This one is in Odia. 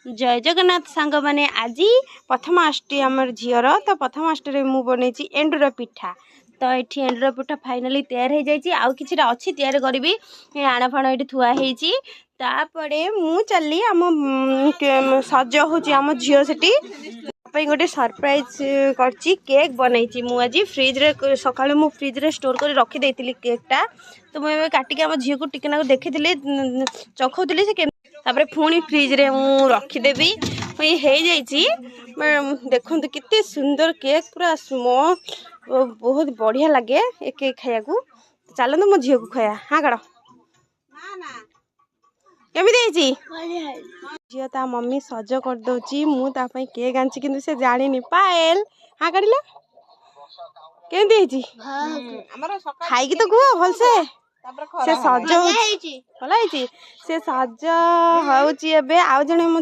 ଜୟ ଜଗନ୍ନାଥ ସାଙ୍ଗମାନେ। ଆଜି ପ୍ରଥମାଷ୍ଟମୀ ଆମର ଝିଅର। ତ ପ୍ରଥମାଷ୍ଟମୀରେ ମୁଁ ବନେଇଛି ଏଣ୍ଡୁର ପିଠା। ତ ଏଠି ଏଣ୍ଡୁର ପିଠା ଫାଇନାଲି ତିଆରି ହେଇଯାଇଛି। ଆଉ କିଛିଟା ଅଛି, ତିଆରି କରିବି। ଏ ଆଣ ଫାଣ ଏଇଠି ଥୁଆ ହେଇଛି। ତାପରେ ମୁଁ ଚାଲି ଆମ ସଜ ହେଉଛି ଆମ ଝିଅ। ସେଠି ପାଇଁ ଗୋଟେ ସରପ୍ରାଇଜ୍ କରିଛି, କେକ୍ ବନେଇଛି ମୁଁ ଆଜି। ଫ୍ରିଜ୍ରେ ସକାଳୁ ମୁଁ ଫ୍ରିଜ୍ରେ ଷ୍ଟୋର୍ କରି ରଖିଦେଇଥିଲି କେକ୍ଟା। ତ ମୁଁ ଏବେ କାଟିକି ଆମ ଝିଅକୁ ଟିକେ ନାକୁ ଦେଖିଥିଲି, ଚଖଉଥିଲି ସେ। ତାପରେ ପୁଣି ଫ୍ରିଜ୍ରେ ମୁଁ ରଖିଦେବି। ହେଇଯାଇଛି, ଦେଖନ୍ତୁ କେତେ ସୁନ୍ଦର କେକ୍, ପୁରା ସ୍ମଲ୍, ବହୁତ ବଢ଼ିଆ ଲାଗେ ଏ କେକ୍ ଖାଇବାକୁ। ଚାଲନ୍ତୁ, ମୋ ଝିଅକୁ ଖାଇବା। ହଁ, କାଢ଼, କେମିତି ହେଇଛି ଝିଅ? ତା ମମି ସଜ କରିଦେଉଛି। ମୁଁ ତା ପାଇଁ କେକ୍ ଆଣିଛି, କିନ୍ତୁ ସେ ଜାଣିନି। ପାଏଲ, ହଁ, କାଢ଼ିଲା, କେମିତି ହେଇଛି? ଖାଇକି ତ କୁହ ଭଲସେ। ସେ ସଜ ହଉଛି, ଭଲ ହେଇଛି। ସେ ସଜ ହଉଛି ଏବେ। ଆଉ ଜଣେ ମୋ